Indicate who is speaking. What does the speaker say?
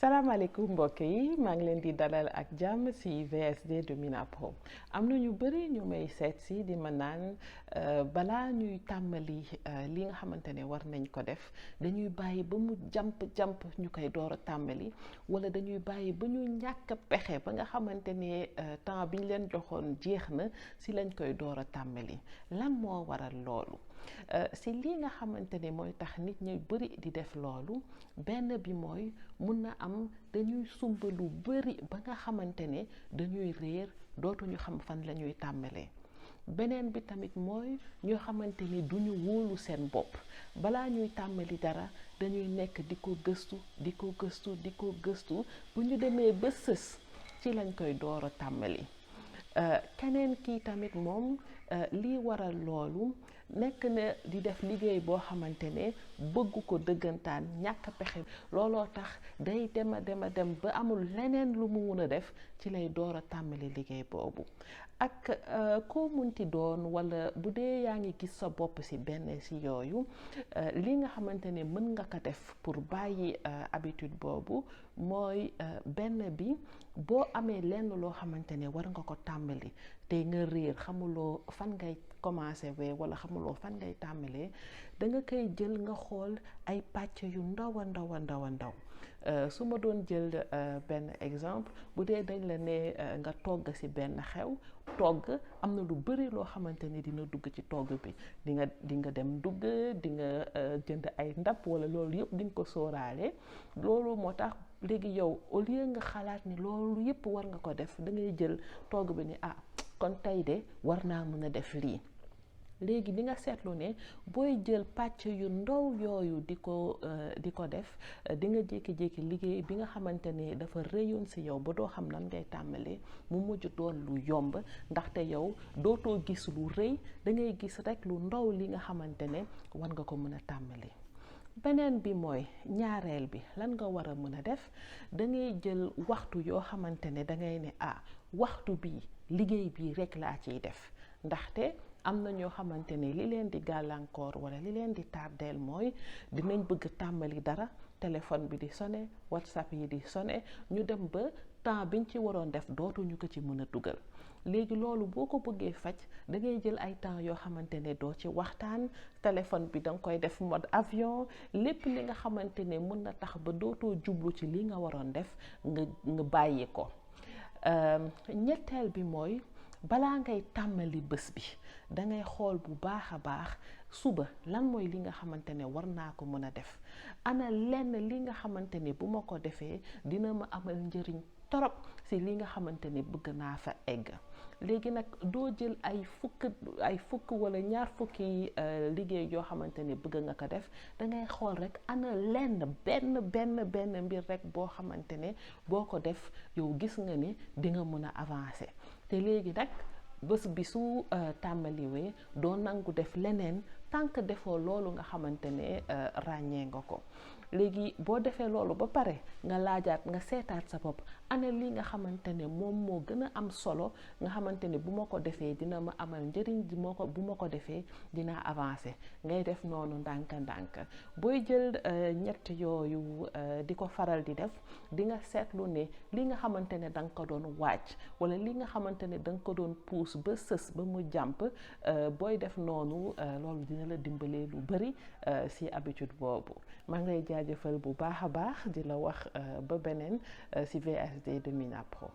Speaker 1: salaamaaleykum mbokk yi maa ngi leen di dalal ak jàmm ci VSD de Mina Pro am na ñu bëri ñu may seet si di ma naan balaa ñuy tàmbali li nga xamante ne war nañ ko def dañuy bàyyi ba mu jamp ñu koy door a tàmbali wala dañuy bàyyi ba ñu ñàkk pexe ba nga xamante ne temps bi ñu leen joxoon jeex na ci lañ koy door a tàmbali lan moo waral loolu. si lii nga xamante ne mooy tax nit ñuy bëri di def loolu benn bi mooy mun na am dañuy sumba lu bëri ba nga xamante ne dañuy réer dootuñu xam fan la ñuy tàmbalee. beneen bi tamit mooy ñoo xamante ni duñu wóolu seen bopp balaa ñuy tàmbali dara dañuy nekk di ko gëstu bu ñu demee ba sës ci lañ koy door a tàmbali. keneen kii tamit moom lii waral loolu nekk na di def liggéey boo xamante ne bëgg ko dëggantaan ñàkk pexe looloo tax day dem ba amul leneen lu mu mun a def ci lay door a tàmbali liggéey boobu ak koo munti doon wala bu dee yaa ngi gis sa bopp ci benn ci yooyu li nga xamante ne mën nga ko def pour bàyyi habitude boobu mooy benn bi boo amee lenn loo xamante ne war nga ko tàmbali te nga réer xamuloo fan ngay commencé wala xamuloo fan ngay tàmbalee da nga koy jël nga xool ay pàcc yu ndaw a ndaw su ma doon jël benn exemple bu dee dañ la ne nga togg ci benn xew togg am na lu bari loo xamante ne dina dugg ci togg bi di nga dem dugg di nga jënd ay ndab wala loolu yëpp di nga ko sóoraale loolu moo tax léegi yow au lieu nga xalaat ni loolu yëpp war nga ko def da ngay jël togg bi ni kon tey de war naa mën a def lii léegi di nga seetlu ne booy jël pàcc yu ndaw yooyu di ko def di nga jékki-jékki liggéey bi nga xamante ne dafa rëyoon ci yow ba doo xam nan ngay tàmbalee mu mujj doon lu yomb ndaxte yow dootoo gis lu rëy da ngay gis rekk lu ndaw li nga xamante ne war nga ko mën a tàmbalee. beneen bi mooy ñaareel bi lan nga war a mën a def da ngay jël waxtu yoo xamante ne da ngay ne waxtu bi liggéey bii rekk laa ciy def ndaxte am na ñoo xamante ne li leen di gàllankoor wala li leen di tardeel mooy dinañ bëgg tàmbali dara téléphone bi di sonné WhatsApp yi di sonné ñu dem ba temps biñ ci waroon def dootuñu ko ci mën a dugal léegi loolu boo ko bëggee faj da ngay jël ay temps yoo xamante ne doo ci waxtaan téléphone bi da nga koy def mode avion lépp li nga xamante ne mën na tax ba dootoo jublu ci li nga waroon def nga bàyyi ko. ñetteel bi mooy balaa ngay tàmbali bés bi dangay xool bu baax a baax suba lan mooy li nga xamante ne war naa ko mën a def ana lenn li nga xamante ne bu ma ko defee dina ma amal njëriñ torop ci li nga xamante ne bëgg naa fa egg léegi nag doo jël ay fukk wala ñaar fukki liggéey yoo xamante ne bëgg nga ko def dangay xool rekk ana lenn benn mbir rekk boo xamante ne boo ko def yow gis nga ni di nga mën a avancer te léegi nag bés bi su tàmbaliwee doo nangu def leneen tant que defoo loolu nga xamante ne ràññee nga ko léegi boo defee loolu ba pare nga laajaat nga seetaat sa bopp ana li nga xamante ne moom moo gën a am solo nga xamante ne bu ma ko defee dina ma amal njëriñ bu ma ko defee dinaa avancer ngay def noonu ndànk booy jël ñett yooyu di ko faral di def di nga seetlu ne li nga xamante ne da nga ko doon wàcc wala li nga xamante ne da nga ko doon puus ba sës ba mu jàmp booy def noonu loolu dina la dimbalee lu bari ci habitude boobu maa ngi lay jaajëfal bu baax a baax di la wax ba beneen ci VSD de Mina Pro.